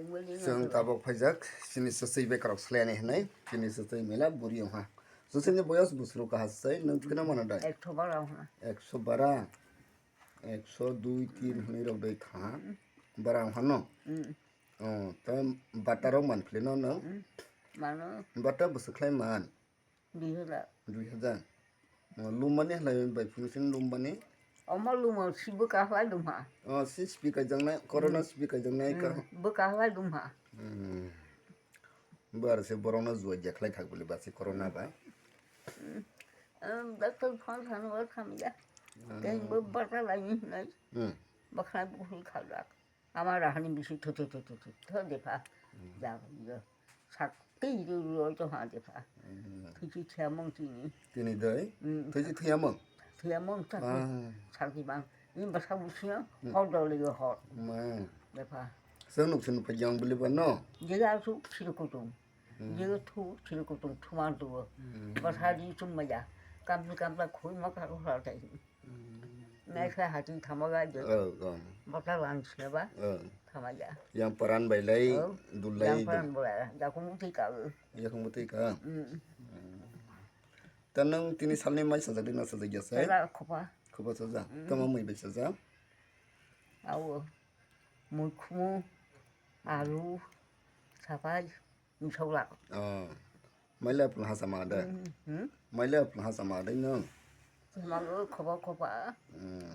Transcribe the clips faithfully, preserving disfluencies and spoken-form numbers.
Chwng tabok phaijak, chini swchwi bekarok swlainai hinwi, chini swchwi mela buri wngkha. Swchwini boyos bwswrwk kaha swchwi, nwng thwina mano dai? Ekso bara wngkha. Ekso bara, ekso dui, tin hinwi rok dai kha. Bara wngkha no? Mm. Oh, ta bata rok man philino nwng? Mm. Mano. Bata bwswk khlai man? Dui hajar. Dui hajar. Oh, lumani halai bai phung sing lumani. Omo lumo si bwkha halai lumha. Oh, si sipi kaijaknai, corona sipi kaijaknai ka. Mm, bwkha halai lumha. Hmm. Bar se borokno juai jakhlai thak bili ba se corona ba. Mm. Um, doctor phone phano ba khamya. Ah. Tei bo bata lai ni nai. Hmm. Bakha buhi khajak. Ama rahani bisi thu thu thu thu thu thu de pha. Hmm. Ja, ja. Sak tei ru ru to ha de pha. Hmm. Thisi thia mong tini. Tini dai? Hmm. Thisi thia mong? Thia mong ta. Ah. Sak di bang. Ni ba sa busi ya. Hmm. Hor do le hor. Ma. De pha. Seng nuk sunu pa jang bili ba no? Jega su sir kutung. Hmm. Jega thu sir kutung thuma do. Hmm. Ba sa di chum ma ya. Kam ni kam la khui ma ka ro ha tai. Naikha hati thamaga je. Oh, oh. Bota lan seba. Oh. Thamaga. Yang paran bai lai, oh, dul lai. Yang paran bai lai. Jakung muti ka. Jakung muti ka. Mm. Tanang tini salni mai sajak dina sajak ya sai. Tala khopa. Khopa sajak. Mm. Tama mai bai sajak. Awo. Mukhumu, alu, sapai. Nsok lak. Oh. Maila phung hasa ma de. Hmm, hmm. Maila phung hasa ma de no. Mago khoba khoba. Hmm.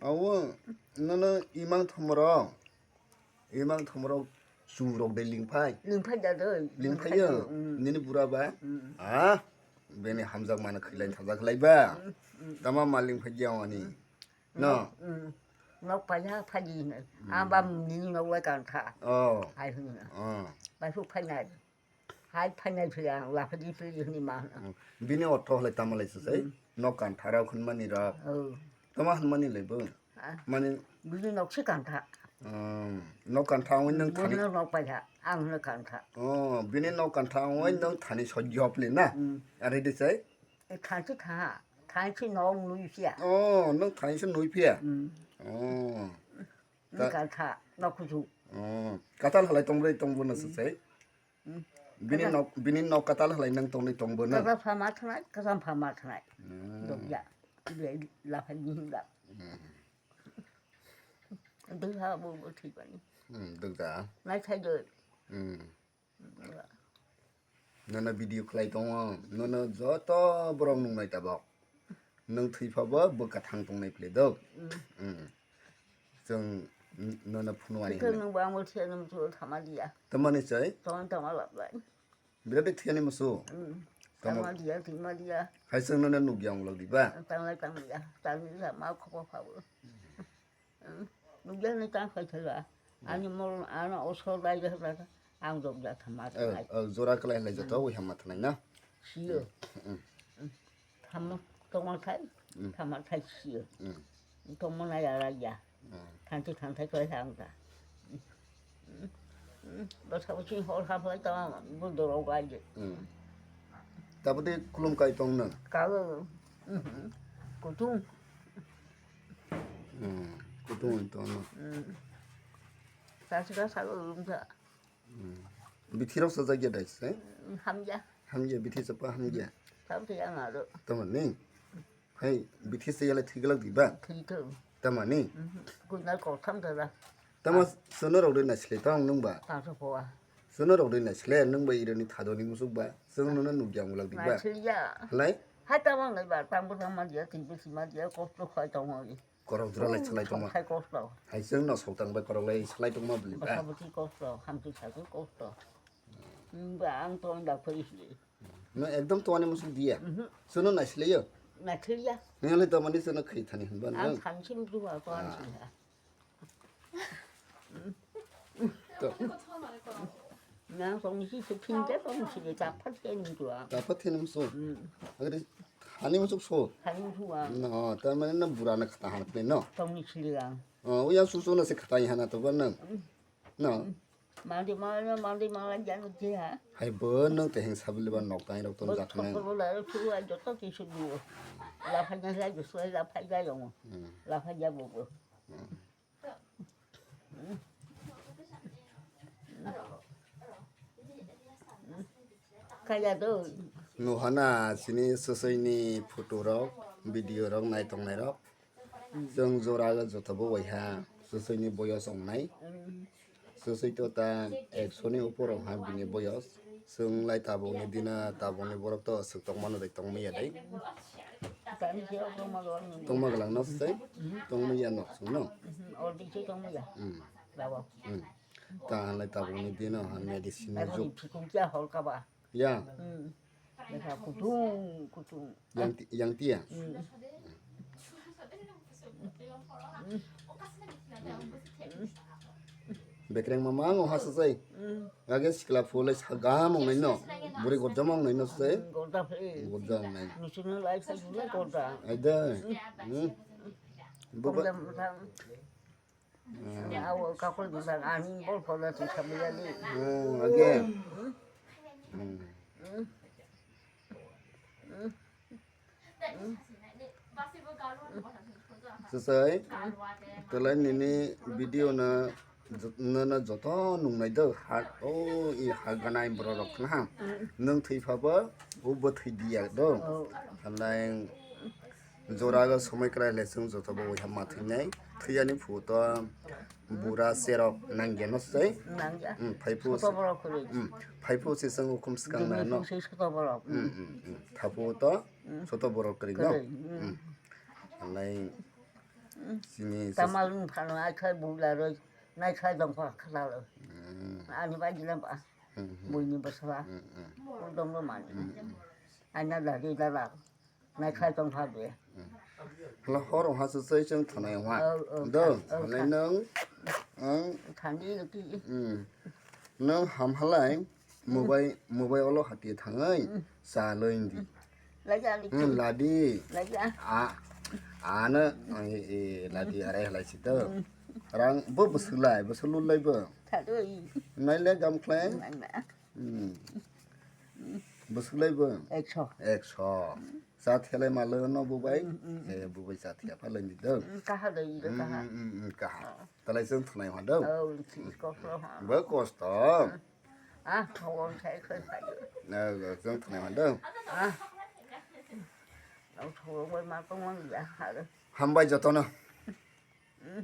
Awo, nono imang thomro. Imang thomro churok de lingphai. Lingphai da de. Lingphai yo. Hmm. Nini bura ba. Hmm. Ha? Beni hamjak mana khilai thajak lai ba. Hmm, hmm. Tama ma lingphai ya ani. No. Mm. Nok paja phaji ne. Mm. Abam ni nok lai kan tha. Oh. Hai hwn na. Oh. Bai hu phainai. Hai phainai phila la phaji phili ni ma. Mm. Bini ortho hlai tama lai se sai. Mm. Nok kan tha rok hwn mani rok. Oh. Tama hwn mani lai bo. Ah. Mani. Bini nok se kan tha. Um, nok kan tha wng nang thani. Bini nok paja. Ang ne kan tha. Oh, bini nok kan tha wng nang thani so job le na. Mm. Are de sai. E, thanchi tha, thanchi no nui pia. Oh, nung thanchi nui pia? Mm. Oh. Nung ta- ka tha, no kuju. Oh. Katal halai tong bai tong bo na se sai? Mm. Bini katal- nok, bini nok katal halai nang tong bai tong bo na? Katal pha ma thanai, katal pha ma thanai. Mm. Dok ya. Be la pha ni da. Mm. Dok ha bo bo thi ba ni. Mm, dok da. Nai thai do. Mm. Nono video khlai tongo, nono joto borok nungnai tabok. Nwng thwi phabo bwkha thang tongnai philai do. Mm. Mm. Chwng n-, nono phunwani hwnwi. Nwng bo ang bo thwiya, nwng bo thama diya. Tamani chai? Tongwi tongma lablai. Birat thwiyani musu? Mm. Tamo- Tama diya, thwima diya. Hai chwng nono nukya wng lok diba? Tanglai tangya, tangya ma khopo phabo. Nukjaknai tang khai thaiba. Ani mol, ano osor bai jak jak ang jok jak thama Oh, thai. Oh, jora kalai lai joto wi hamma thanai na. Siyo. Mm. Thama tongma thai, Mm. Thama thai siyo. Mm. Tongma na ya ra ya. Mm. Thanti thanthai kai thang ta. Basa usi hor ha phai ta bu dorok bai je. Mm. Tabati kulum kai tong nang. Ka kutung. Hmm, kutung wng tongno. Hmm. Sasika salo rumsa. Hmm. Bithi rok sajak ya dai se? Hmm, hamya. Hamya, bithi chapa hamya. Sabo te yang aro. Tamani? Hai, bithi se yale thiglak diba? Thito. Tamani? Hmm. Kunal kotham dada. Tama sono rok de naisle tong nung ba? Tangso poa. Sono rok de naisle nung ba ironi thadoni musuk ba? Song nono nukya mulak diba? Naisle ya. Halai? Hai tama ngai ba, tang bwthang ma dia, twi bwsi ma dia, kosto khai tong hoi. Korok jora lai salai tongma. Khai kosto. Hai chwng no sok tang bai korok lai salai tongma bwlwi ba. Bwsa bwtwi kosto, hamtwi sakwi kosto. Ba ang tong da phai si. No ekdom tongani musuk dia. Mhm. Sono naisle yo. Naisle ya. Nang le tongmani sono khai thani hwnba nang. Ang thansi mutu ba ko ang si ha. To. Nang tong si se phin te tong si de ta phat ke ni tu a. Ta phat ke ni musu. Mm. Agre hani musu so. Hani musu a. No, ta mane na bura na khata han pe no. Tong ni si de ang. Oh, ya su su na se khata han to ban na. Mm. No. Mm. Mandi mala, mandi mala janu je ha. Hai bo no te heng sabli ba nok tai rok ton jak na. Bo la ru a joto ki su du. La pha na la ju su la pha ja yo. Mm. La pha ja bo bo. Mm. Kaya do. Nuhana chini swswini photo rok, video rok nai tongnai rok. Chwng jora o joto bo waiha swswini boyos wngnai. Swswi to ta ekso ni upor wngha bini boyos. Chwng lai tabukni dina tabukni borok to swk tongmano dai tongmaya dai. Tani se tongma gwlak nang. Tongma gwlak no se tongmaya no chwng no. Ol di se tongmaya. Hmm. Labo. Hmm. Ta lai tabukni dino ha medicine ni juk. Thikung kya hol kaba. Ya. Hmm. Besa kutung, kutung. Yang ti-, yang tiya. Hmm. Bekreng mama ngo hasa sai. Hmm. Age sikla phule sagam ong naino. Buri gorjam ong naino sai. Hmm, gorda phe. Gorja ong nai. Nusino lai sai phule gorda. Ai dai. Hmm. Baba. Gorda mutang. Hmm. Awo kakul bisa ani bol phola tu sabiya ni. Hmm, age. Hmm. Sasai, talai nini video na jot-, na, na joto nungnai do, ha, o, i ha ganai borok rok khna ha. Nung thwi phaba, o bo thwi diya do. Talai Jora o somoi kwrai le chwng joto bo waiha ma thwinai. Thwiyani phuto bura cherok nangya no se. Nangya. Hmm, phai phu. Soto borok kwrwi. Hmm, phai phu se chwng ukhum swkang na no. Bini phu se soto borok. Hmm, hmm, hmm. Thapu to soto borok kwrwi no. Kwrwi, hmm. Hmm. Lai chini se. Tamal wng phano ai khai bula roi nai khai dong pha khala lo. Hmm. Ani ba jila ba. Hmm, hmm. Buini basala. Hmm, hmm. Ul dong lo mani. Hmm, hmm. Aina da ri da la. Nai khai tong kha de. Hwla hor wngkha se chai chwng thanai wngkha. Oh, oh, do, oh, thanai nung, ang, thani ki. Hmm. Nung ham halai, mubai, mubai olo hati thangwi, cha loi di. Laja, liki. Hmm, ladi. Laja. A, ano, e, e, ladi arai halai si to. Hmm. Rang, bo bwswk lai, bwswk lul lai bo. Thadoi. Nai le gam khlai. Nai na. Hmm. Bwswk lai bo? Ekso. Ekso. Cha thelai ma lo no bubai? Hmm, hmm. Eh, bubai cha thia pha lai ni do. Hmm, kaha dai do, hmm, kaha. Hmm, hmm, hmm, kaha. Ah. Talai chwng thwnai ma do. Oh, si kosto ha. Bo kosto. Ah, thawon sai khai khai. Na, chwng thwnai ma do. Ah. Au thawon bai ma tong wang ya ha. Hambai jotono. Hmm.